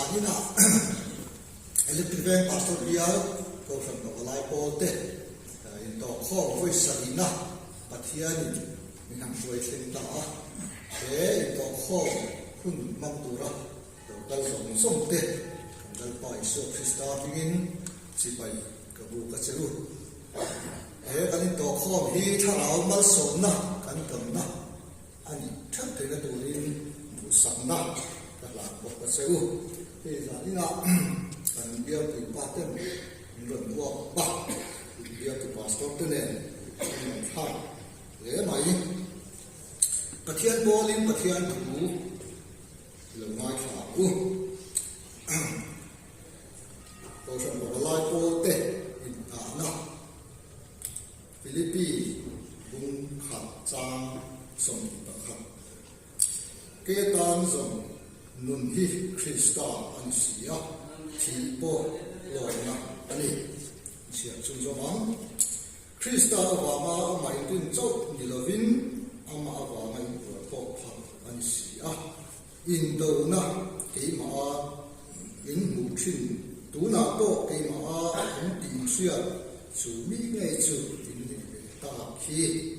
Zaninah Electric Veng Pastor Bial Kohhran Pavalai Pawl te intawhkhawm vawi sarihna Pathianin min han hruai thleng ta a, he intawhkhawm hun hmang tura lo kal zawng zawng te kan Lalpa Isua Krista hmingin chibai ka buk a che u. He kan intawhkhawm hi thlarau malsawmna kan tamna A nih theuh theihna turin duhsakna ka hlan bawk a che u. Hei zaninah kan bialpui pa ten min rawn buak a, in bialtu pastor te nen an rawn thlak hle mai. Pathian pawlin Pathian thu i lo ngaithla ang u. Kohhran pavalai pawl te inngahna. Philippi bung khat chang 21. Ke tan zawng nun hi Krista a ni si a, thih pawh lawmna a ni. Chhiar chhun zawm ang. Krista avanga amah inrin chauh ni lovin amah avanga inbual pawh phak a ni si a. Indona keimaha in hmuh thin, tunah pawh keimaha a awm tih in hriat chu mi ngei chu in nei ve ta khi.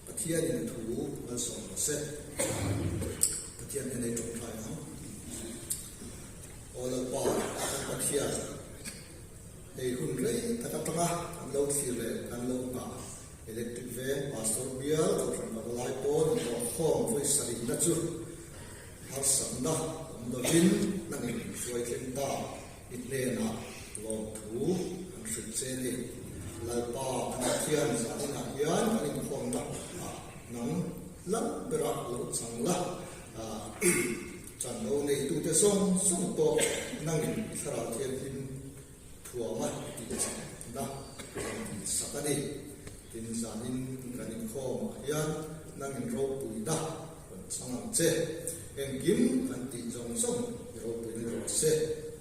Pathianin thu malsawm rawh se. Pathian hian ei tawngtai ang. Aw Lalpa, kan Pathian, hei hun rei tak atanga kan lo thlir leh kan lo nghah Electric Veng Pastor Bial Kohhran Pavalai pawn inhlawhkhawm vawi sarihna chu harsatna awm lovin nangin min hruai thleng ta i hnenah lawmthu kan hrilh che ni. Lalpa kan Pathian zaninah hian kan inkhawmna ah nang lam berah lo chang la, chanvo neitute zawng zawng pawh nangin i thlarau thianghlim Thuama tih chakna kan tih sak a ni. Tin, zanin kan inkhawmah hian nangin ropuina rawn chang ang che. Engkim kan tih zawng zawng i ropuina ni rawh se,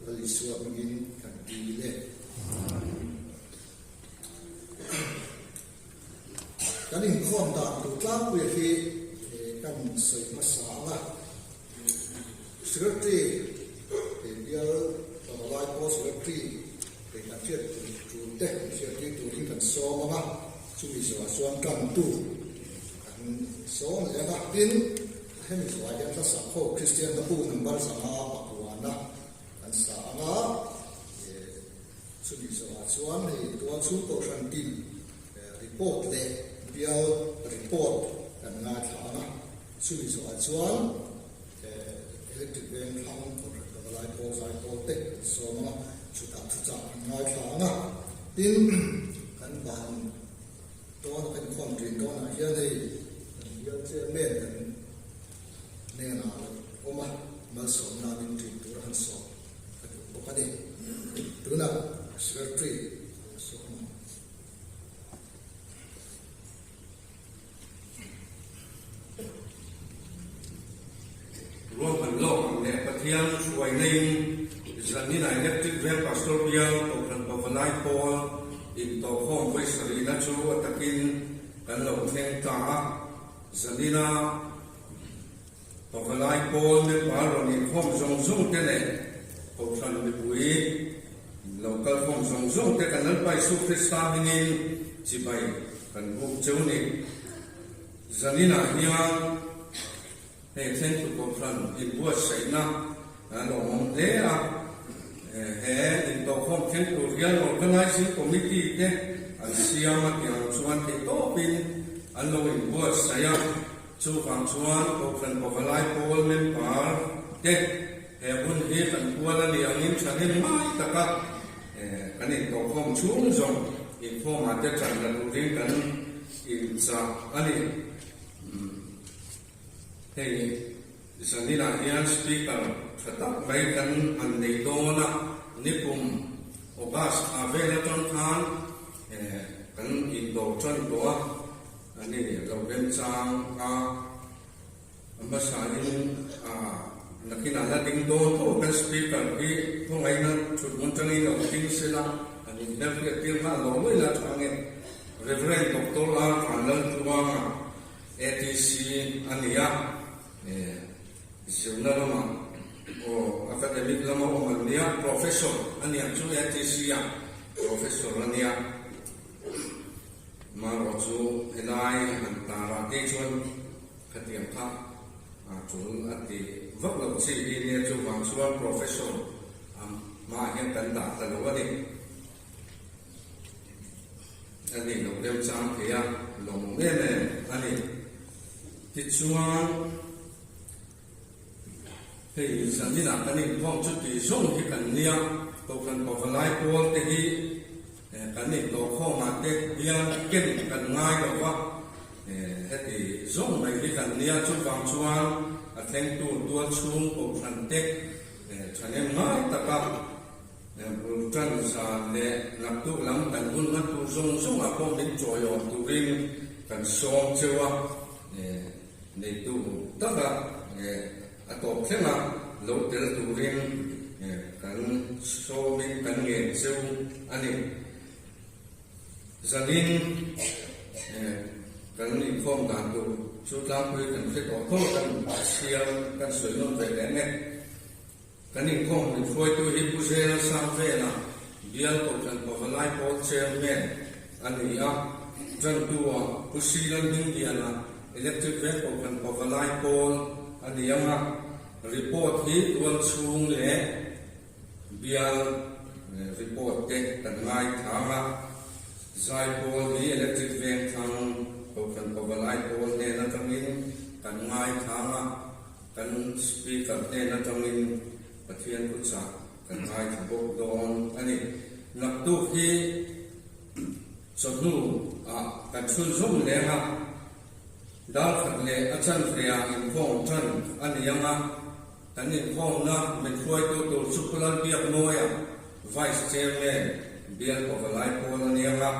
Lal Isua hmingin kan dil e. Kan inkhawm dan tur tlangpuia hi kan sawi hmasa ang a. Secretary bial pavalai pawh Secretary leh kan hriat tur tul te kan hriattir turin kan sawm ang a, chumi zawhah chuan tantu kan sawm leh ang a, tin hemi zawhah hian hlasak ho Kristian hla bu number 509 kan sa ang a, chumi zawhah chuan hei tualchhung kohhran tin report leh bial report kan ngaithla ang a. Chumi zawhah chuan Electric Veng thlang Kohhran Pavalai Pawl Zai Pawl te kan sawm ang a, chutah thuchah kan ngaithla ang a. Tin, kan ban dawn a kan inkhawm ṭin dawnah hian hei kan bial chairman kan hnenah a lo awm a, malsawmna min ṭin tur a han sawm ka duh bawk a ni. Tunah Secretary a lo sawm ang. Ruahman lawk ang leh Pathian hruai neiin Zanina Electric Veng Pastor Bial Kohhran Pavalai Pawl intawhkhawm vawi sarihna chu a takin kan lo thleng ta a. Zanina Pavalai Pawl member rawn inkhawm zawng zawng te leh Kohhran mipui lo kalkhawm zawng zawng te kan Lalpa Isu Krista hmingin chibai kan buk cheu ni. Zaninah hian hei thlengtu Kohhran inbuatsaihna a lawmawm hle a, he intawhkhawm thleng tur hian Organising Committee te an siam a tiang chuan theihtawpin an lo inbuatsaih a. Chuvang chuan Kohhran Pavalai Pawl member te he hun hi kan kual a ni angin thahnem ngai taka kan intawhkhawm chhung zawng inkhawmah te tan la turin kan inchah a ni. Hei zaninah hian Speaker tha tak mai kan han nei dawn a, nikum August thla vel atang khan kan indawr tan tawh a. A ni lo remchang a, a hmasain a nakinah la ding dawn tho kan speaker hi khawngaihna thut hmun tangin lo ding sela a ni hmel hriat tir nghal lo mai la tha nge. Rev. Doctor R. Vanlaltluanga ATC a ni a, zirna lamah. Aw, academic lama awm an nia, professor a niang chu ATC ah professor a nia. Marawh chu helai han tarah te chuan khatiang kha a tul a ti vak lo chi hi nia chuvang chuan professor a hmaah hian kan dah ta lo a ni. A nih loh remchang thei a, lawmawm em em a ni. Tichuan. Hei zaninah kan inkhawm chu tih zawng hi kan nia, Kohhran Pavalai pawl te hi kan intawhkhawmah te hian ken kan ngai lo va, heti zawng mai hi kan nia, chuvang chuan a thlengtu tualchhung Kohhran te thahnem ngai taka bul tan zan leh naktuk lam kan hun hman tur zawng zawngah pawh min chawiawm turin kan sawm cheu a. Neitu taka a tawp thlenga lo tel turin kan sawmin kan ngen cheu a ni. Zanin kan inkhawm dan tur chu tlangpui kan hre tawh tho a, kan chhiar kan sawi nawn ve leh ang e. Kan inkhawm min hruaitu hi Pu Zela Sangvela, Bial Kohhran Pavalai Pawl Chairman a ni a, Ṭantu-ah Pu Silan Hmingliana, Electric Veng Kohhran Pavalai Pawl a ni ang a, report hi tualchhung leh bial report te kan ngaithlang a, Zaipawl hi Electric Veng thlang Kohhran Pavalai Pawl hnen aṭangin kan ngaithlang a. Kan Speaker hnen atangin Pathian thuchah kan ngaithla bawk dawn a ni. Naktuk hi chawhnu ah kan chhunzawm leng a, dar khat leh a chanve ah inkhawm tan a ni ang a, kan inkhawmna min hruaitu tur chu Pu Lalbiakmawia, Vice Chairman, Bial Pavalai Pawl a ni ang a,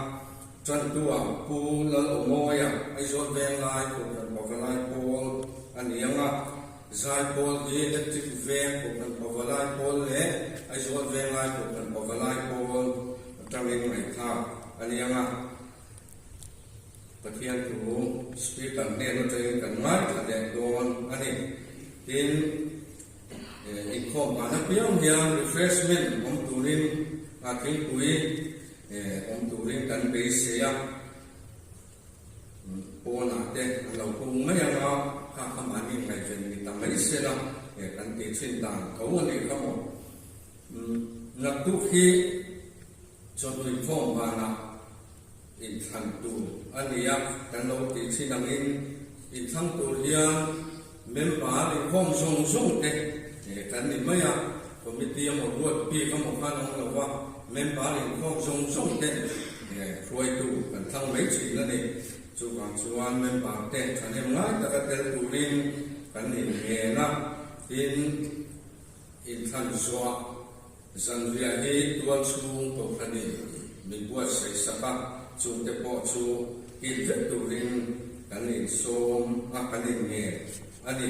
Tantu-ah Pu Lalawmawia Aizawl Venglai Kohhran Pavalai Pawl a ni ang a, Zaipawl hi Electric Veng Kohhran Pavalai Pawl leh Aizawl Venglai Kohhran Pavalai Pawl atangin ngaihthlak a ni ang a. Pathian thu Speaker hnen atangin kan ngaithla leh dawn a ni. Tin, inkhawm ban apiang hian refreshment awm turin thingpui Awm turin kan beisei a, pawnah te an lo hung mai ang a, kha kha mahni ngaihven ni ta mai se la, kan tih thin dan tho a nih kha maw. Naktuk hi chawhnu inkhawm vanah inthlan tur a ni a, kan lo tih thin angin inthlang tur hian Member inkhawm zawng zawng te kan ni mai a, committee emaw ruat bik emaw khan awm lo va, member inkhawm zawng zawng ten hruaitu kan thlang mai thin a ni. Chuvang chuan member te thahnem ngai taka tel turin kan inngen a, tin inthlan zuah Zanriah hi tual chhung Kohhranin min buatsaih sak a, chungte pawh chu kil vek turin kan insawm a, kan inngen a ni.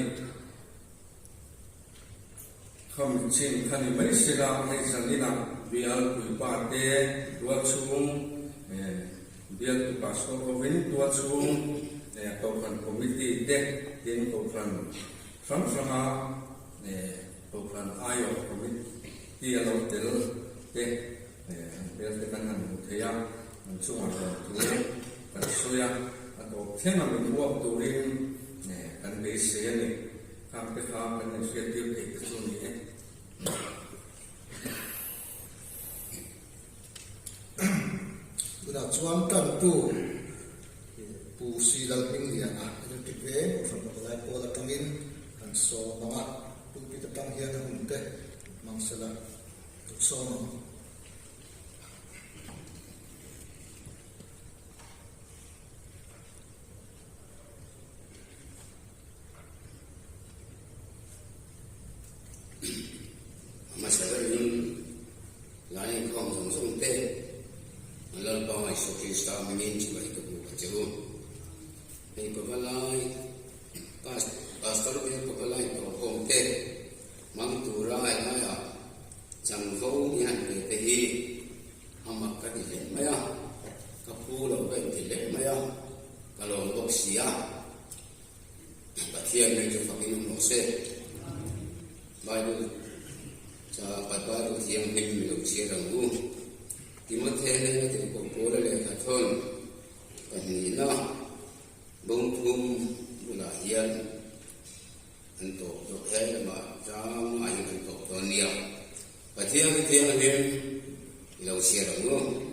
Khami chin kha ni mai sela, hei zaninah bial puipa te tual chhung bialtu pastor hovin tual chhung Kohhran committee te tin Kohhran hrang hranga Kohhran aiawh committee a lo tel te an hmel te kan han hmu thei a, an chungah hlawm thu kan sawi a, a tawp thleng a min uap turin kan beisei a ni. Khang te kha kan inhriattir theih te chu a ni e. Tunah chuan tantu Pu Si Lalhmingliana Electric Veng Kohhran Pavalai Pawl atangin kan sawm ang a, pulpit atang hian a hun te hmang sela kan sawm ang. Hmasa berin lai inkhawm zawng zawng te an Lalpa Isua Krista hmingin chibai ka buk a che u. Hei pavalai Pastor biak pavalai tawhkhawm te hmang tura helaiah chanvo ni han pe te hi a mak ka ti hle mai a, ka phu lo ka inti hle mai a, ka lawm bawk si a. Pathian hming chu fakin awm rawh se. Bible cha Bible thianghlim lo chhiar ang u. Timothea hnena tirhkoh Paula lehkha thawn pahnihna bawngthum bulah hian an tawp tawh he lamah chang aiin kan tawp dawn nia. Pathian hi thianghlim i lo chhiar ang u.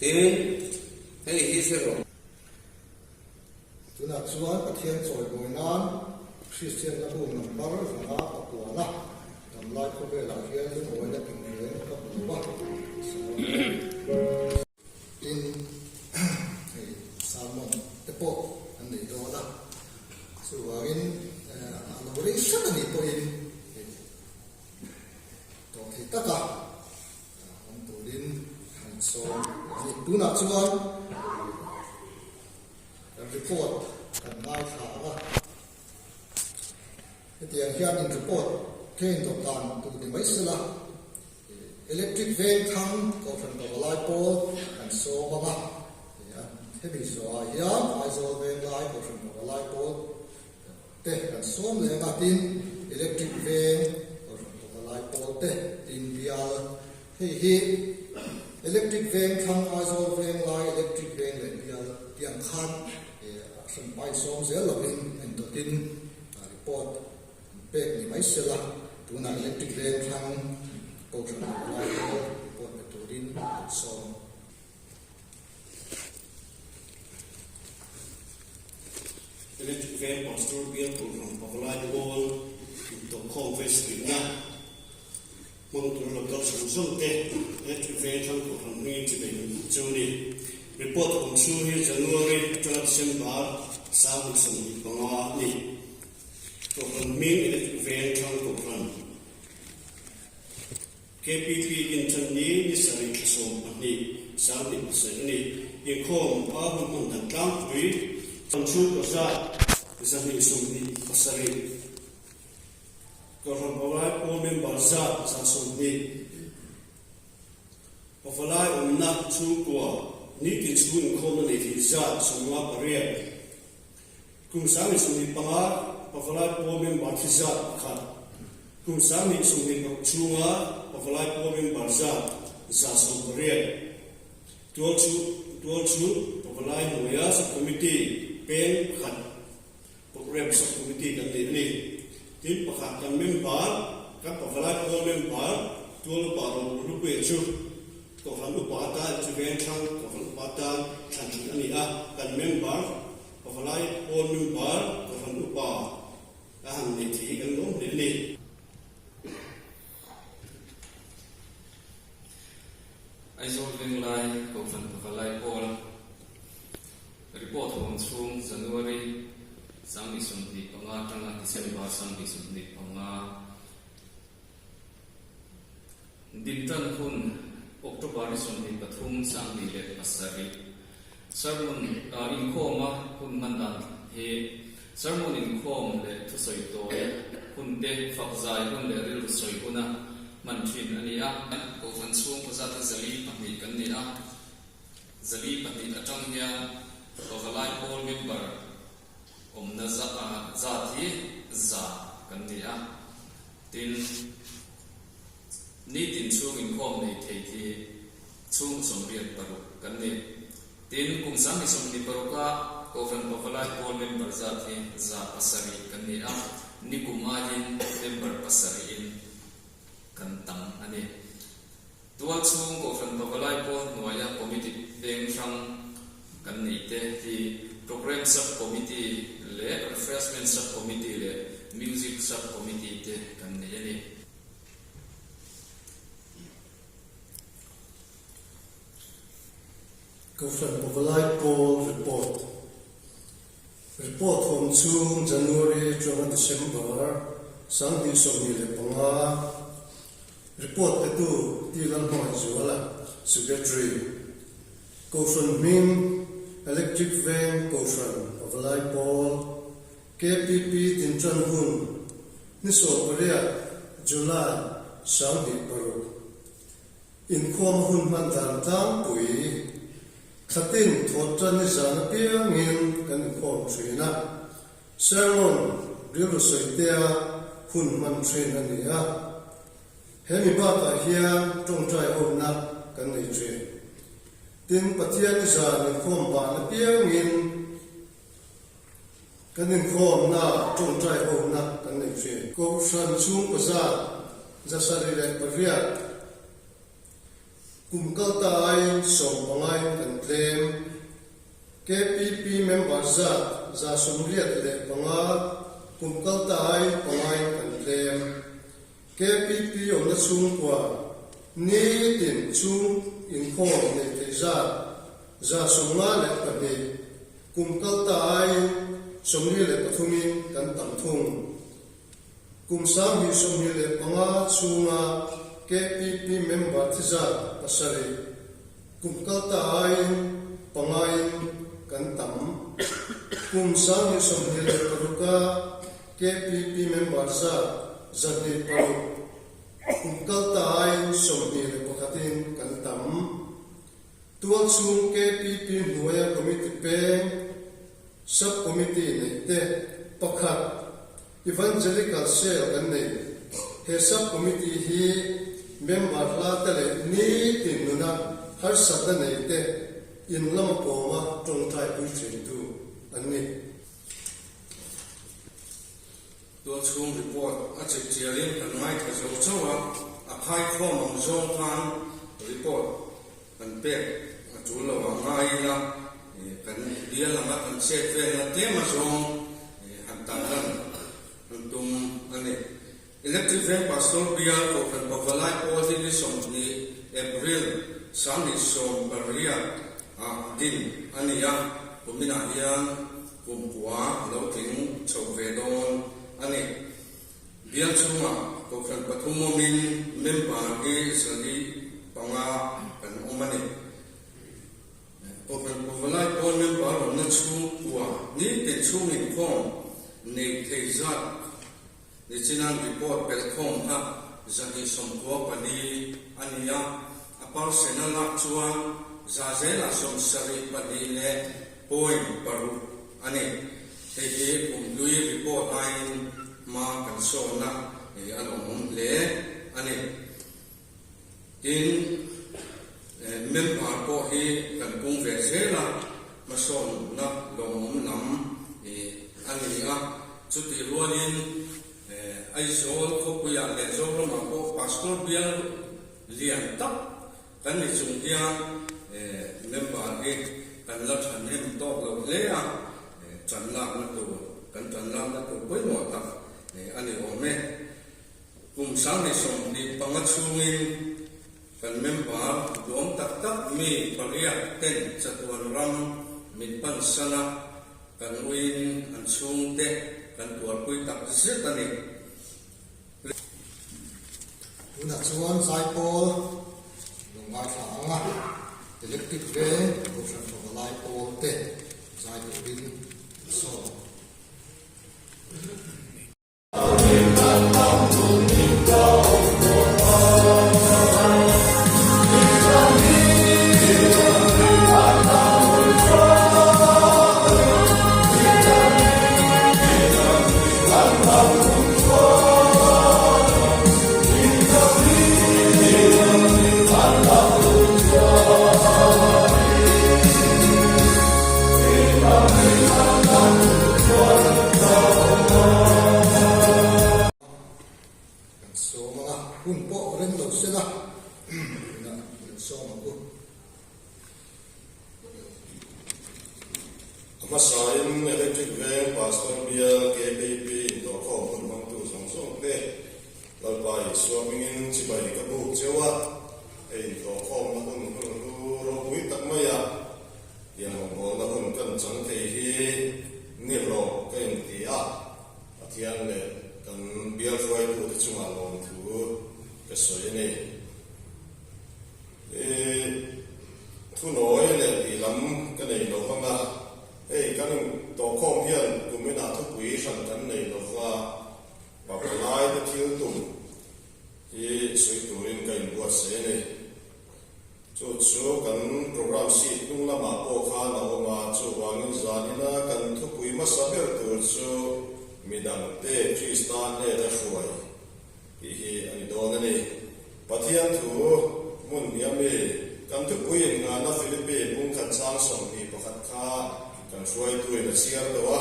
Tin, hei hi hre rawh. Tunah chuan Pathian chawimawi nan Kristian la bu number zanga pakuana damlai khawvelah hian lungawina tinreng ka hmu lo a, Tin, hei sermon te pawh an nei dawn a, chuvangin a lo rei hret a nih pawhin hei tawh thei taka awm turin an sawm a ni. Tunah chuan kan report kan ngaithla ang a, hetiang hian in report thein dawhkan tur ni mai sela. Electric veng thang Kohhran Pavalai pawl kan sawm ang a, hemi zawhah hian Aizawl Venglai Kohhran Pavalai pawl te kan sawm leh ang a, tin Electric veng Kohhran Pavalai pawl te tin bial hei hi Electric veng thlang Aizawl Venglai Electric veng leh bial tiang khan hranpa insawm zel lovin entawtin report An pek ni mai sela, tunah electric veng thlang Kohhran ah palai pawl report pe turin an sawm. Electric veng Pastor Bial Kohhran Pavalai pawl intawhkhawm Vestihna hmang tura lo kal zawng zawng te Electric veng thlang Kohhran hmingin chibei kan hmuh cheu a ni. Report awm chhung hi January atanga December 2025 a ni. Kohhran hming Electric Veng Thlang Kohhran, KPP Inṭan ni ni sarih thla 12 27 a ni. Inkhawm a hun hman dan tlangpui Kohhran chhungkaw zat 227, Kohhran Pavalai Pawl member zat 120, Pavalai awmna chhungkua nitin chhung inkhawmna nei thei zat 58. Kum 2025 Pavalai Pawl member thi zat pakhat, kum 2026 chhunga Pavalai Pawl member zat 180, tual chu tual chu Pavalai hnuaia Sub-Committee peng pakhat Programme Sub-Committee kan nei a ni. Tin, pakhat kan member, kan Pavalai Pawl member tual upa Rohlupuia chu Kohhran upa atan chu Vengthlang Kohhran upa atan thlan thin a ni a, kan member Pavalai pawl member Kohhran upa a han nei thei hi kan lawm hle a ni. Aizawl Venglai Kohhran Pavalai pawl report huam chhung January 2025 atanga December 2025 Din tan hun October ni 23 2007 Sermon inkhawma hun hman dan hi Sermon inkhawm leh thusawi tawi hun te, fak zai hun leh rilru sawi huna hman thin a ni a. Kohhran chhungkaw zat hi 402 kan ni a, 402 atang hian Pavalai Pawl member awmna zat hi za kan ni a, tin, Nitin chhung inkhawm nei thei hi chhung 86 kan ni. Tin, kum 2026 a Kohhran Pavalai Pawl member zat hi 700 kan ni a, nikum aiin member pasarihin kan tam a ni. Tual chhung Kohhran Pavalai Pawl hnuaia committee peng hrang kan neih te hi Programme Sub-Committee leh Refreshment Sub-Committee leh Music Sub-Committee te kan nei a ni. Kohhran Pavalai Pawl Report Report huam chhung January atanga December 2025 Report petu Ti Lalhmangaihzuala Secretary Kohhran hming Electric Veng Kohhran Pavalai Pawl KPP Dinṭan hun ni 18 July 2006 Inkhawm hun hman dan tlangpui. Thlatin thawhtan ni zan apiangin kan inkhawm thin a, sermon rilru sawitea hun hman thin a ni a. Hemi bakah hian tawngtai awmna kan nei thin. Tin, Pathian ni zan inkhawm ban apiangin kan inkhawmna tawngtai awmna kan nei thin. Kohhran chhungkaw zat 708. Kum kal ta aiin sawmpangain kan tlem. KPP member zat 85 kum kal ta aiin pangain kan tlem. KPP awmna chhungkua nitin chhung inkhawm nei thei zat 52 kum kal ta aiin 43 in kan tam thung. Kum 2025 chhunga KPP member thi zat pasarih kum kal ta aiin pangain kan tam. Kum 2026 a KPP member zat 206 kum kal ta aiin 21 in kan tam. Tualchhung KPP hnuaia committee peng, Sub-Committee neih te pakhat Evangelical Cell kan nei. He Sub-Committee hi member hla te leh nitin nuna harsatna nei te in lama pawma tawngtai pui thintu an ni. Tualchhung report a chip chialin kan ngaithla zo chauh a, a khaikhawm ang zawng khan report kan pek a tul lo ang ngai ila kan bial anga kan chet velna tlem a zawng han tarlan an tum a ni. Electric Veng Pastor Bial Kohhran Pavalai Pawl hi ni 20 April 2018 ah din a ni a, kuminah hian kumkua a lo tling chho ve dawn a ni. Bial chhungah Kohhran pathum awmin member hi 5 kan awm a ni. Kohhran Pavalai pawl member awmna chhungkua nitin chhung inkhawm neih thei zat nichinan report belhkhawm kha 294 a ni a, a percent a lak chuan za zelah 72 leh point paruk a ni. Hei hi kum hlui report aiin hma kan sawnna a lawmawm hle a ni. Tin, member pawh hi kan pung ve zel a, hmasawnna lawmawm lam a ni a. Chutih rualin Aizawl khawpuiah leh Zoramah pawh Pastor bial lian tak Kan ni chung hian member hi kan la thahnem tawk lo hle a, tan lakna tur, kan tan lakna tur pawimawh tak a ni awm e. Kum 2025 chhungin kan member duam tak tak mi pariat ten chatuan ram min pansan a, kan uiin an chhungte kan tuarpui tak zet a ni. Tunah chuan Zaipawl lo ngaithla ang a, Electric Veng Kohhran Pavalai pawl te zai turin an sawm. Kan sawm ang a, hun pawh rem lo se la, tunah kan sawm ang u. A hmasain Electric Veng Pastor Bial KPP intawhkhawm hun hmangtu zawng zawng te Lalpa Isua hmingin chibai ka buk cheu a, hei intawhkhawmna hun hun hlu ropui tak maia tiang rawngbawlna hun kan chang thei hi ni hlawh ka inti a, Pathian leh kan bial hruaitute chungah lawmthu ka sawi a ni. I thunawi leh tih lam ka nei lo vang a, hei kan intawhkhawm hian kuminah thupui hran kan nei lo va, pavalai te thil tum hi sawi turin ka inbuatsaih a ni. hmasa ber tur chu midangte Krista hnena hruai tih hi a ni dawn a ni. Pathian thu hmun hniam mi kan thupui innghahna Philippi bungkhat chang 21 kha kan hruaituin a chhiar tawh a,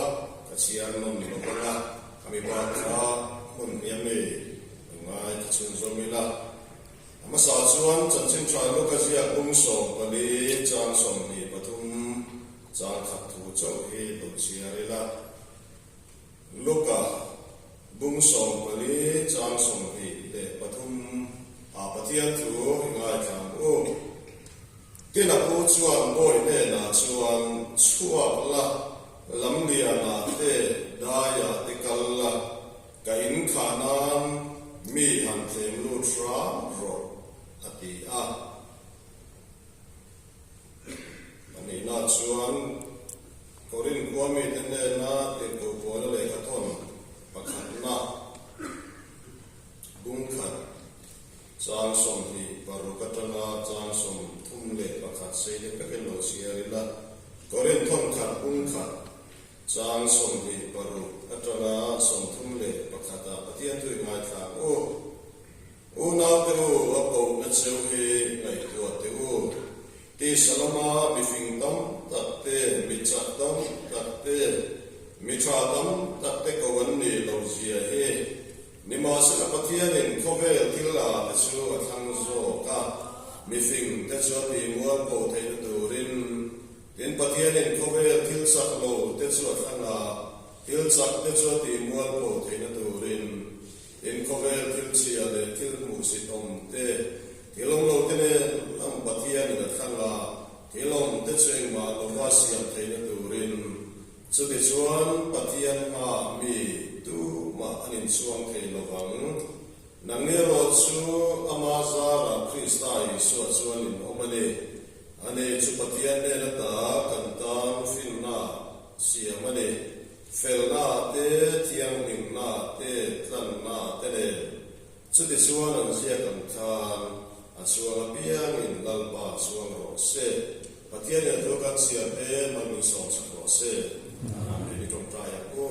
ka chhiar nawn lo bawk a, khami bak kha hmun hniam mi ka ngai ta chhunzawm ila. A hmasa chuan chanchin tha Luka ziak bung 14 chang 23 chang khat thu chauh hi lo chhiar ila. Luka bung 14 chang 23 ah Pathian thu i ngaithla ang u. Tin a pu chuan bawi hnenah chuan chhuak la, lamlianah te daiah te kal la, Ka in khah nan mi han tlem lut hram rawh, a ti a. Pahnihna chuan Korin khua mite hnena tirhkoh Paula lehkhathawn pakhatna bung khat chang 26 atanga chang 31 sei deuh vekin lo chhiar ila, Korin thawn khat bung khat Chang 26 atanga 31 ah Pathian thu i ngaithla ang u. Unaute u, a kohna cheu hi ngaihtuah teh u. Tisa lama mifing tam tak te, mi chak tam tak te, mi tha tam tak te ko an nih lo zia hi. Nimahsela Pathianin khawvel thil a te chu a thlang zawk a, mifing te chu a tihmual pawh theihna turin Tin, Pathianin khawvel thil chak lo te chu a thlang a, thil chak te chu a tih mual pho theihna turin, tin, khawvel thil chhia leh thil hmuhsit awm te, thil awm lo te nen lam Pathianin a thlang a, thil awm te chu engmah lova siam theihna turin, chutichuan Pathian hmaah mi tumah an inchhuang thei lovang. Nangni erawh chu ama zarah Krista Isua chuan in awm a ni. Ani chu Pathian hnen ata kan tan finna siam a ni. Felna te, thianghlimna te, tlanna te nen. Chutichuan an ziak ang khan a chuang apiangin Lalpa chuang rawh se. Pathian in a thu kan chhiar te mal min sawmsak rawh se. Amen. I tawngtai ang u.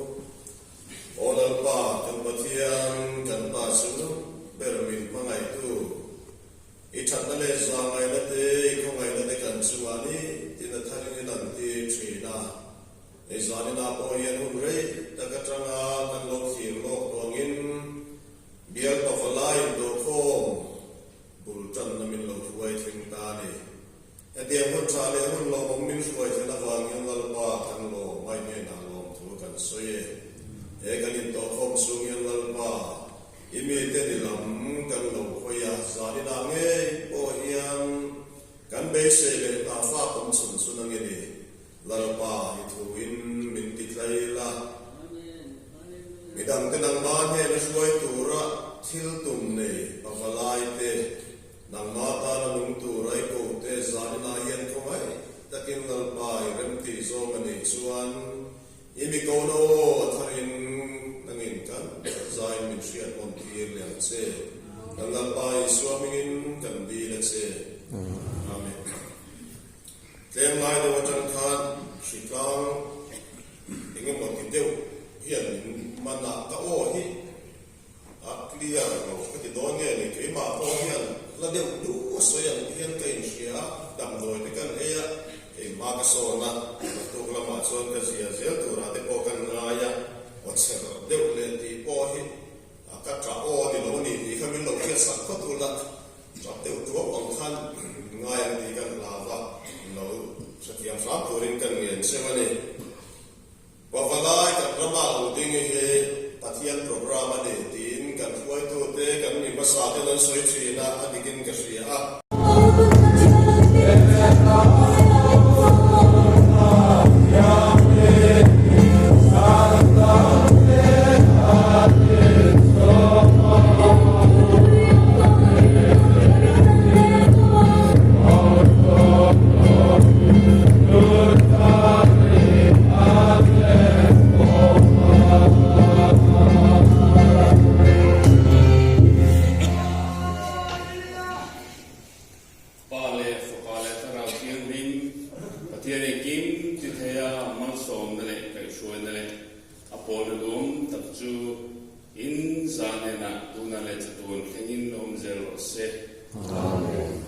Aw Lalpa, kan Pathian, kan Pa chu ber min hmangaihtu. I thatna leh zahngaihna te, i khawngaihna te kan chungah ni tin a tharin i lantir thin a. Hei zaninah pawh hian hun rei tak atanga kan lo thlir lawk tawngin bial pavalai indawhkhawm bul tanna min lo hruai thleng ta a ni. Hetiang hun tha leh hun lawmawm min hruai thlen avang hian Lalpa kan lawm ai hnenah lawmthu kan sawi e. He kan intawhkhawm chhung hian Lalpa i mite ni lam kan lo hawi a, zaninah ngei pawh hian kan beisei leh hna fak awm chhun chhun ang i ni. Lalpa i thuin min ti tlai la. Midangte nangmah hnena hruai tura thil tum nei pavalai te, Nangmah tana nung tur ai ko te zaninah hian khawngaih takin Lalpa i remtih zawng a nih chuan i mi ko na aw a tharin nangin kan zain min hriat hawn tir leh ang che. Kan Lalpa Isua hmingin kan dil a che. Amen. Tlem lai deuh atang khan hritlang engemaw ti deuh hian min man a, ka aw hi A clear lo ka ti dawn nge ni, keimah pawh hian la deuh duh a sawi ang ti hian ka inhria a, damdawi te kan ei a, keimah ka sawn a, naktuk lamah chuan ka zia zel turah te pawh kan ngai a, aw chher deuh leh tih pawh hi ka tah aw a ni lo a ni tih kha min lo hriatsak phawt ula, tap deuh tuau ang khan min ngai ang tih kan hlau a, min lo hrethiam hram turin kan ngen cheu a ni. Pavalai kan rama lo ding hi Pathian program a ni tiin kan hruaitute kan mi hmasa ten an sawi thin a, a dikin ka hria a. Pa leh Fapa leh Thlarau Thianghlim, Pathian engkim ti theia malsawmna leh kaihhruai. Kaihhruaina leh a pawlna duam tak chu in za hnenah tunah leh chatuan thlengin awm zel rawh se. Amen.